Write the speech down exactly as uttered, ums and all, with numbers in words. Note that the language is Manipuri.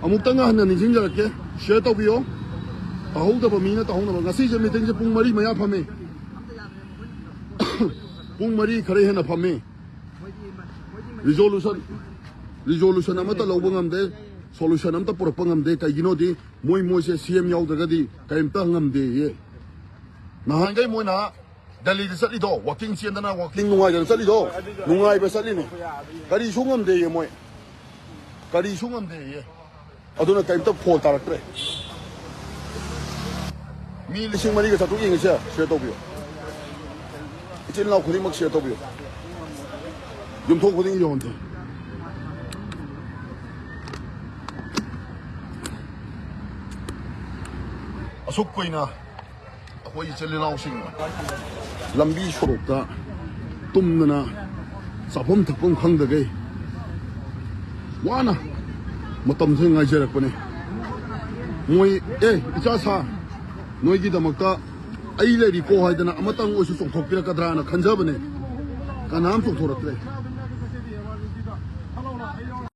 ꯑꯃꯨꯛꯇꯪꯒ ꯍꯟꯅ ꯅꯤꯡꯁꯤꯡꯖꯔꯛꯀꯦ, ꯁꯤꯌꯔ ꯇꯧꯕꯤꯌꯣ꯫ ꯇꯥꯍꯧꯗꯕ ꯃꯤꯅ ꯇꯥꯍꯧꯅꯕ꯫ ꯉꯁꯤꯁꯦ ꯃꯤꯇꯤꯡꯁꯦ ꯄꯨꯡ ꯃꯔꯤ ꯃꯌꯥ ꯐꯝꯃꯤ꯫ ꯄꯨꯡ ꯃꯔꯤ ꯈꯔ ꯍꯦꯟꯅ ꯐꯝꯃꯤ꯫ ꯔꯤꯖꯣꯂꯨꯁꯟ, ꯔꯤꯖꯣꯂꯨꯁꯟ ꯑꯃꯠꯇ ꯂꯧꯕ ꯉꯝꯗꯦ, ꯁꯣꯂꯨꯁꯟ ꯑꯃꯠꯇ ꯄꯨꯔꯛꯄ ꯉꯝꯗꯦ꯫ ꯀꯩꯒꯤꯅꯣꯗꯤ ꯃꯣꯏ, ꯃꯣꯏꯁꯦ ꯁꯤ ꯑꯦꯝ ꯌꯥꯎꯗ꯭ꯔꯒꯗꯤ ꯀꯔꯤꯝꯇ ꯉꯝꯗꯦꯌꯦ꯫ ꯅꯍꯥꯟꯈꯩ ꯃꯣꯏꯅ ꯗꯦꯜꯂꯤꯗ ꯆꯠꯂꯤꯗꯣ, ꯋꯥꯀꯤꯡ ꯆꯦꯟꯗꯅ, ꯋꯥꯀꯤꯡ ꯅꯨꯡꯉꯥꯏꯗꯅ ꯆꯠꯂꯤꯗꯣ, ꯅꯨꯡꯉꯥꯏꯕ ꯆꯠꯂꯤꯅꯦ꯫ ꯀꯔꯤꯁꯨ ꯉꯝꯗꯦꯌꯦ ꯃꯣꯏ, ꯀꯔꯤꯁꯨ ꯉꯝꯗꯦꯌꯦ꯫ ꯑꯗꯨꯅ ꯀꯔꯤꯝꯇ ꯐꯣꯜ ꯇꯥꯔꯛꯇ꯭ꯔꯦ꯫ ꯃꯤ ꯂꯤꯁꯤꯡ ꯃꯔꯤꯒ ꯆꯥꯇ꯭ꯔꯨꯛ ꯌꯦꯡꯉꯤꯁꯦ, ꯁꯤꯌꯔ ꯇꯧꯕꯤꯌꯨ꯫ ꯏꯆꯤꯜ ꯏꯅꯥꯎ ꯈꯨꯗꯤꯡꯃꯛ ꯁꯤꯌꯔ ꯇꯧꯕꯤꯌꯨ꯫ ꯌꯨꯝꯊꯣꯡ ꯈꯨꯗꯤꯡ ꯌꯧꯍꯟꯁꯦ꯫ ꯑꯁꯨꯛ ꯀꯨꯏꯅ ꯑꯩꯈꯣꯏ ꯏꯆꯤꯜ ꯏꯅꯥꯎꯁꯤꯡ ꯂꯝꯕꯤ ꯁꯣꯔꯣꯛꯇ ꯇꯨꯝꯗꯅ, ꯆꯥꯐꯝ ꯊꯛꯐꯝ ꯈꯪꯗꯈꯩ ꯋꯥꯅ ꯃꯇꯝꯁꯦ ꯉꯥꯏꯖꯔꯛꯄꯅꯦ꯫ ꯃꯣꯏ, "ꯑꯦ, ꯏꯆꯥ ꯁꯥ, ꯅꯣꯏꯒꯤꯗꯃꯛꯇ ꯑꯩ ꯂꯩꯔꯤꯀꯣ" ꯍꯥꯏꯗꯅ ꯑꯃꯇꯪ ꯑꯣꯏꯁꯨ ꯆꯣꯡꯊꯣꯛꯄꯤꯔꯛꯀꯗ꯭ꯔꯥꯅ ꯈꯟꯖꯕꯅꯦ꯫ ꯀꯅꯥꯝ ꯆꯣꯡꯊꯣꯔꯛꯇ꯭ꯔꯦ꯫